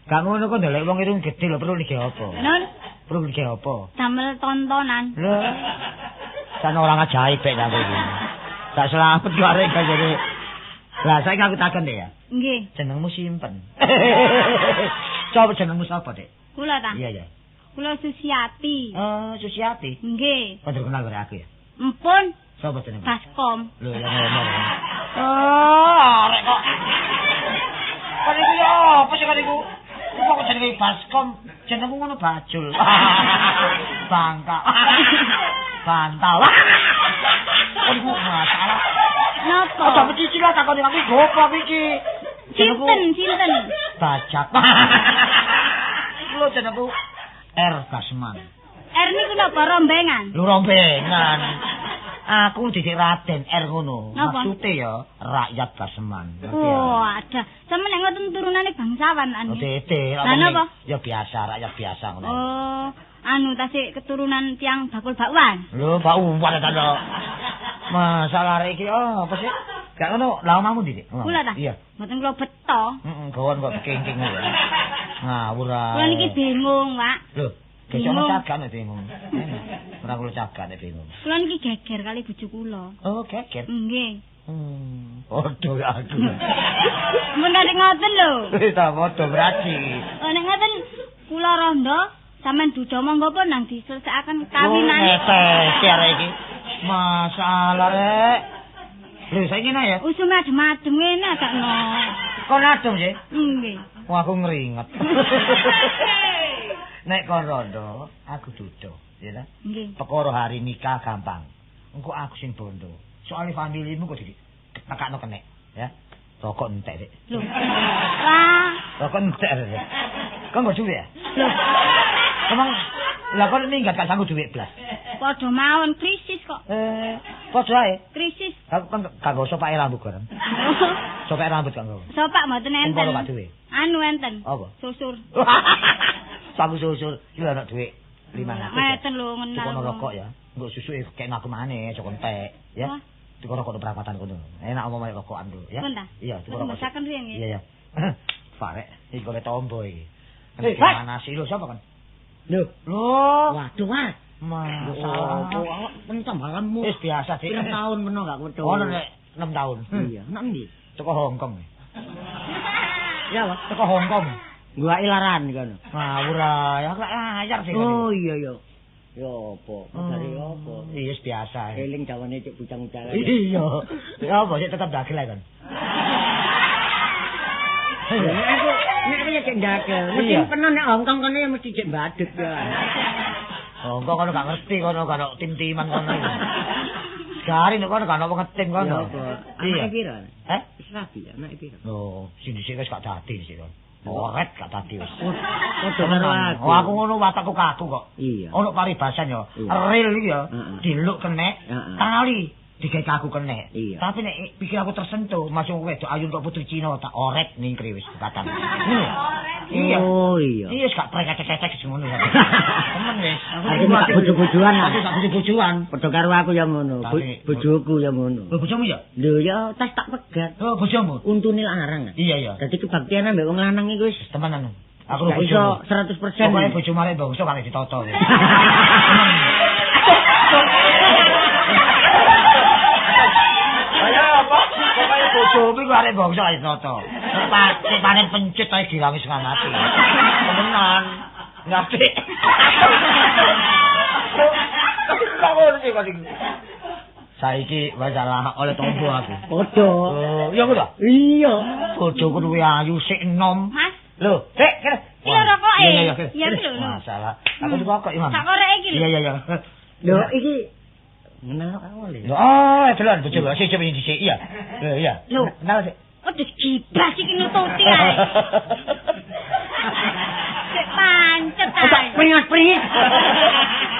Gak ngono kok ndelok wong irung gedhe lho perlu lige apa? Nun, perlu lige apa? Damel tontonan. Lho. San orang ajaib nek aku iki. Tak selamat kok arek gak. Lah saiki aku takon deh ya. Nggih. Jenengmu simpen. Coba jenengmu sapa, Dik? Kula ta? Iya, iya. Kula Susiati. Oh, Susiati. Nggih. Kok kenal karo aku ya? Empun. Sapa jenengmu? Baskom. Lho, ya ngono. Oh, arek kok. Kok iku ya apa sih kok iku? Kok jenenge Baskom? Jenengmu ngono bajul. Bangka. Bantal. Kok iku masalah. Napa? Aja mecicil lah takoni aku gopo iki. Sinten, sinten? Bajak. Iku lho jenengku R Basman. R niku napa rombengan? Lho rombengan. Aku didik Raden R ngono. Maksude ya rakyat Basman. Oh, ada. Sampe nek ngoten turunane bangsawan ane. Oh, dede. Lah napa? Ya biasa, rakyat biasa ngono. Oh, anu tasik keturunan tiyang bakul bakwan. Lho, bakwan ta lho. Masalah arek iki oh, apa sih? Gak ngono, lha omahmu ndi, Dik? Kula ta? Iya. Mboten kula beto. Heeh, gawon kok kengking lho. Ngawur ae. Kula niki bingung, Pak. Lho, kecok cagak nek bingung. Ora kula cagak nek bingung. Kula niki geger kali bojo kula. Oh, geger. Nggih. Padha aku. Mun nek ngoten lho. Wis ta padha berarti. Oh, nek ngoten kula rondo sampean duda monggo pun nang diselesaken kawinane. Oh, arek iki. Masalah rek. Lho saiki ngene ya. Usume adem-adem ngene gak no. Kon adem sih? Nggih. Wah aku ngeringet. Nek kon rondo, aku duda, ya ta? Nggih. Perkara hari nikah gampang. Engko aku sing bondo. Soale familimu kok ditekakno kenek, ya. Rokok entek, Dik. Lho. Wah, rokok entek, Dik. Kon nggo dhuwit ya? Lho. Emang lah kon minggat gak sanggup dhuwit blas. Padha mawon krisis kok. Padha ae. Krisis. Aku kan gak nggo sopake rambut kono. Sopake rambut gak nggo. Sopak mboten enten. Kumpul gak duwe. Anu enten. Apa? Susur. Saku susur iki lho ana dhuwit 500. Ngeten lho ngenal. Tukono rokok ya. Engko susuke kekno aku maneh aja entek ya. Tuku rokok nang perapatan kono. Enak omong rokokan lho ya. Iya, tuku rokok. Masakan riyen nggih. Iya ya. Farek iki golek tombo iki. Panas lho sapa kan? Lho. Lho. Waduh, Mas. Masalah. Pentambalanmu. Wis biasa, Dik. Pirang tahun meno gak metu. Ono nek 6 tahun. Iya, nek endi? Teko Hongkong. Ya, Pak. Teko Hongkong. Guwake laran kono. Ngawur ae, aku lak layar sih. Oh iya iya. Ya apa? Kabare apa? Iya, wis biasa. Eling dawane cek bujang-bujangan. Iya. Ya apa sik tetep dagel ae kon. Aku nek ya cek ndagel. Mesti peno nek Hongkong kono ya mesti cek badut ya. Hongkong kono gak ngerti kono gak ono tim-timan kono. Gari nek kono gak ono ngetim kono. Iya. Anake piro? Heh? Wis rabi anake piro? Oh, sing dhisik wis gak dadi dhisik kon. Oret gak dadi wis. Padha karo aku. Oh, aku ngono watakku kaku kok. Iya. Ono paribasan ya. Real iki ya. Diluk kenek, tali digawe kaku kenek. Tapi nek pikir aku tersentuh, masuk wedok ayu untuk putri Cina tak oret ningkri wis katan. Iya. Oh iya. Iya gak prek-kecek ngono ya. Temen wis. Aku gak bojo-bojoan. Aku gak bojo-bojoan. Padha karo aku ya ngono. Bojoku ya ngono. Lho bojomu ya? Lho ya tas tak pegat. Oh bojomu. Untune larang. Iya iya. Dadi kebaktian ambek wong lanang iku wis temenan. Aku lho bojomu 100%. Pokoke bojomu arek bangsa kali ditata. Bojomu iku arek bangsa kali ditata. Nek panen pencut ae gilangi setengah mati. Temenan. Ngerti. Kok ngono sih kok iki. Saiki masalah oleh tombo aku. Padha. Oh, iya aku ta? Iya. Bojoku luwih ayu sik enom. Mas. Lho, sik kene. Iki lho rokoke. Iya iya iya lho. Masalah. Aku rokok iki, Mas. Sak koreke iki lho. Iya iya iya. Lho iki ngenal aku lho. Oh, delok bojoku sik coba dhisik. Iya. Lho iya. Lho, kenal sik. Aduh gibas iki nututi ae. Sik pancet ae. Pringas-pringis.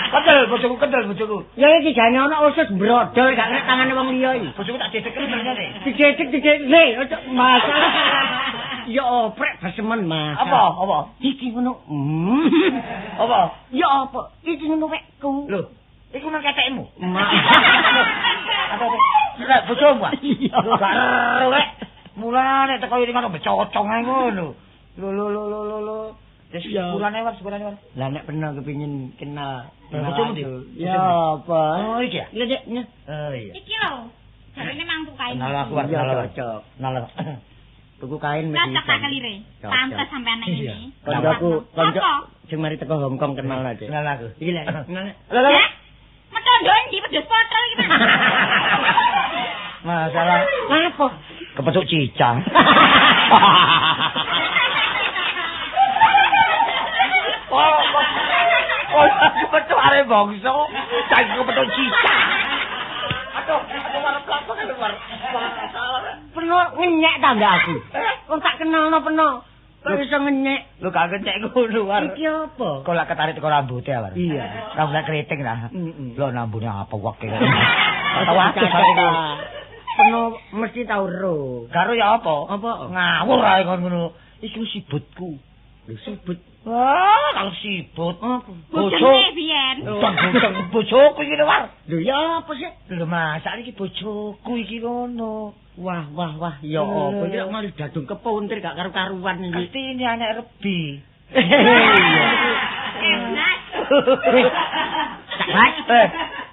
Kendel bojoku, kendel bojoku. Ya iki jane ana usus brodol gak nek tangane wong liya iki. Bojoku tak dedek kendel. Didedek didedek le, ojo masalah. Ya oprek besemen Mas. Apa? Apa? Iki ngono. Apa? Ya apa? Iki ngono wekku. Lho, iku nang ketekmu. Mak. Apa? Lek bojomu ah? Lho gak ero rek. Mulane teko iki ngono becocong ae ngono. Lho lho lho lho lho. Wis sepurane war, sepurane war. Lah nek pernah kepengin kenal bojomu ndi? Ya apa? Oh iki ya. Lho Dek. Oh iya. Iki lho. Jarene mangku kain. Kenal aku war, kenal. Cocok. Kenal. Tuku kain mesti. Cocok tak kelire. Pantes sampean nang ngene. Koncoku, konco sing mari teko Hongkong kenal aja. Kenal aku. Iki lho, kenal. Lho lho. Metondo ndi wedhus potol iki, Mas. Masalah apa? Kepethuk cicang. Oh, kepethuk arek bangsa, saiki kepethuk cicang. Aduh, aduh warep lapo kan luar. Peno ngenyek ta mbak aku. Wong tak kenalno peno. Kok iso ngenyek? Lho gak ngenyek ngono war. Iki apa? Kok lak ketarik teko rambute war. Iya. Rambut keriting ta. Heeh. Lho nambune apa wek iki. Tau aku Peno mesti tau ro. Karo ya apa? Apa? Ngawur ae kon ngono. Iki sibutku. Lho sibut. Wah, kalau sibut. Apa? Bojone biyen. Bojoku iki lho war. Lho ya apa sih? Lho Mas, saiki bojoku iki ngono. Wah, wah, wah, ya apa iki kok malah dadung kepuntir gak karu-karuan iki. Pasti ini anak rebi. Enak. Tak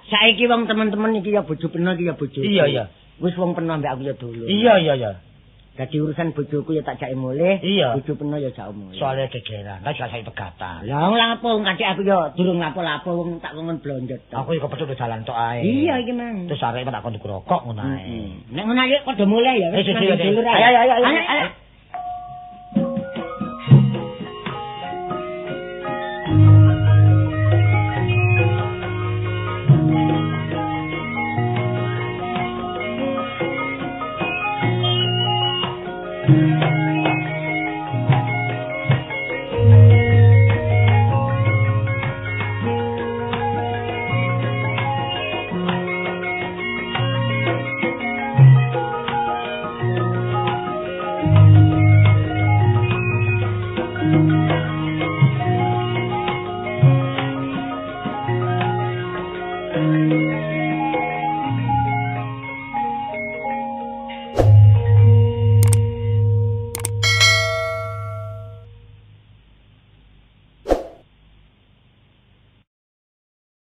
saiki wong temen-temen iki ya bojo peno iki ya bojo. Iya, iya. Wis wong peno ambek aku ya dulu. Iya, iya, iya. Dadi urusan bojoku ya tak jake mulih, bojo peno ya jake mulih. Soale gegeran, kan gak saiki pegatan. Lah wong lapo wong kadek aku ya durung lapo-lapo wong tak kongon blonjo tok. Aku ya kepethuk dalan tok ae. Iya iki mang. Terus arek tak kon tuku rokok ngono ae. Nek ngono ayo padha mulih ya. Wis ayo ayo ayo. Ayo. Thank you.